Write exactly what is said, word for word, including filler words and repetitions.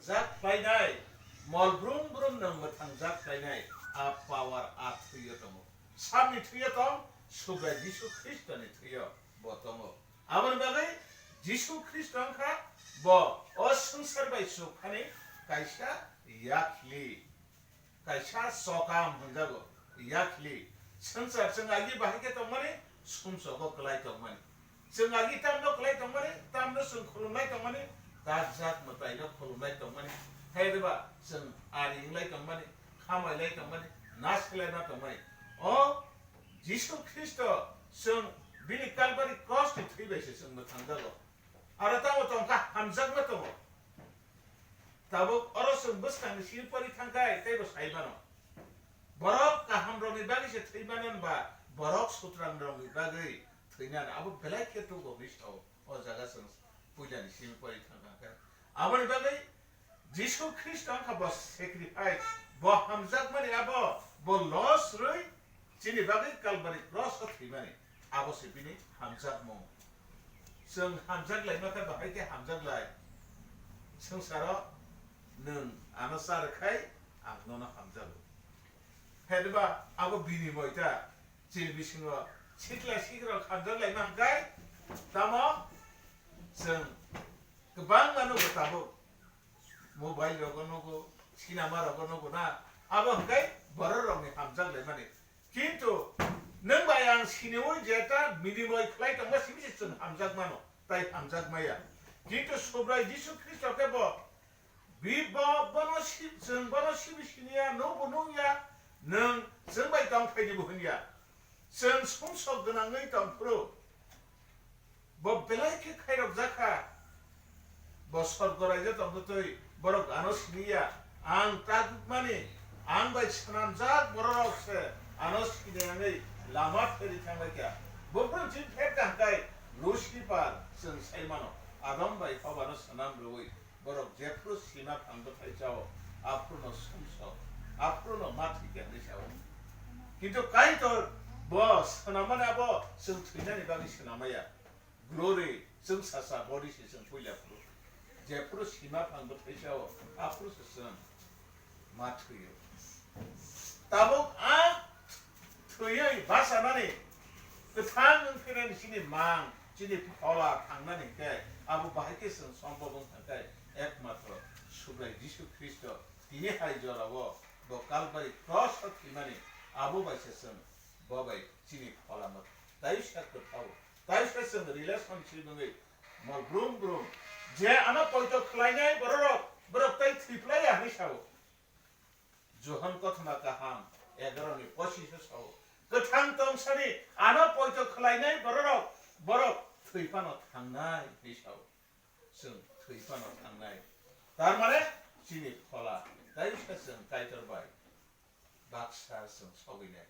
Jak khlainai, mol brum brum nwng mwthangjak khlainai, a power a thwiyo tongo. Samni thwiyo tong, Subrai Jisu Khristoni thwiyo bo tongo. Aboni bagwi Jisu Khristo wngkha bo o swngchar bai chuk thani kaisa yakhli. Kaisa sokam hwnjago, yakhli. Swngchar chwng agi bahai khe tongmani, sumsogo kwlai tongmani. Chwng agi tamno kwlai tongmani, tamno chwng khulumlai tongmani, dajak mwtaino khulumlai tongmani. Hai rwba chwng ari wnglai tongmani, khamailai tongmani, nasilai ma tongmani. O Jisu Khristo chwng bini Kalbari cross ni thwi bai se chwng mwthangjago. Aro tamo tongkha hamjakma tongo. Tabuk oro chwng bwskangni simi pori thangkhai teibo sai mano. Borok kahamrokni bagwi se thwi mano hwnba borok sutrangrokni bagwi thwinani abo belai khe tugo hinwi sao. O jaga chwng puilani simi pori thangkha khe. Aboni bagwi Jisu Khristo wngkha bo sacrifice, bo hamjakmani abo, bo loss rwi chini bagwi Kalbari cross o thwimani, abo se bini hamjakmung. Chwng hamjak laima khe bahai khe hamjak lai. Swngcharo nwng ano cha rwkhai ang nono hamjago. Phedba abo binimoi ta chini bisingo sikla sikrok hamjak laima hwnkhe tamo chwng kwbangma nugo tabuk. Mobile rogo nugo, cinema rogo nugo na, abo hwnkhe borok rokni hamjak laimani. Kintu nwng bai ang siniwi jeta minimoi khlai tongma simi se chwng hamjak mano, tai hamjak maya. Kintu Subrai Jisu Khristo khe bo, bi-, bo-, bono si-, chwng bono sibi siniya, nwngbo nungya, nwng chwng bai tong phaidi bo hwnya. Chwng sumsok gwnangwi tong phuru. Bo belai khe khairokjak kha. Bo sorgo raijao tongtwi borok ano siniya. Ang takmani, ang bai swnamjak bororok se ano siniyangwi lama pheri thanglaikha. Buphang chini pher kaham khai Lucifer chwng sai mano. Adam bai Hobano swnam rwui borok jephru sima phang bwthai chao, aphruno sumsok, aphruno ma thwikha hinwi sao. Kintu Kaitor bo swnamani abo chwng thwinani bagwi swnamaya. Glory, chwng sasa body se chwng puila phuru. Jephru sima phang bwthai chao, aphuru se chwng ma thwiyo. Tabuk a thwiwi bachanani kwthang wng phinani chini mang, chini phola thangnani hwnkhe abo bahai khe chwng sombhob wng thangkhe ekmatro Subrai Jisu Khristo tini hai jorao bo Kalbari cross o thwimani abo bai se chwng bo bai chini phola mwthai sa kwthao, tai sa chwng relationship wngwi mol brum brum je ano poito khlainai bororok, borok tai thwi phlaiya hinwi sao. Johon kothoma kaham egaroh ni pochish o sao, kwthang tongsani ano poito khlainai bororok, borok thwi phano thangnai hinwi sao. Chwng thwi phano thangnai. Tar mane chini phola tai sa chwng Kaitor bai baksa chwng sogwinai.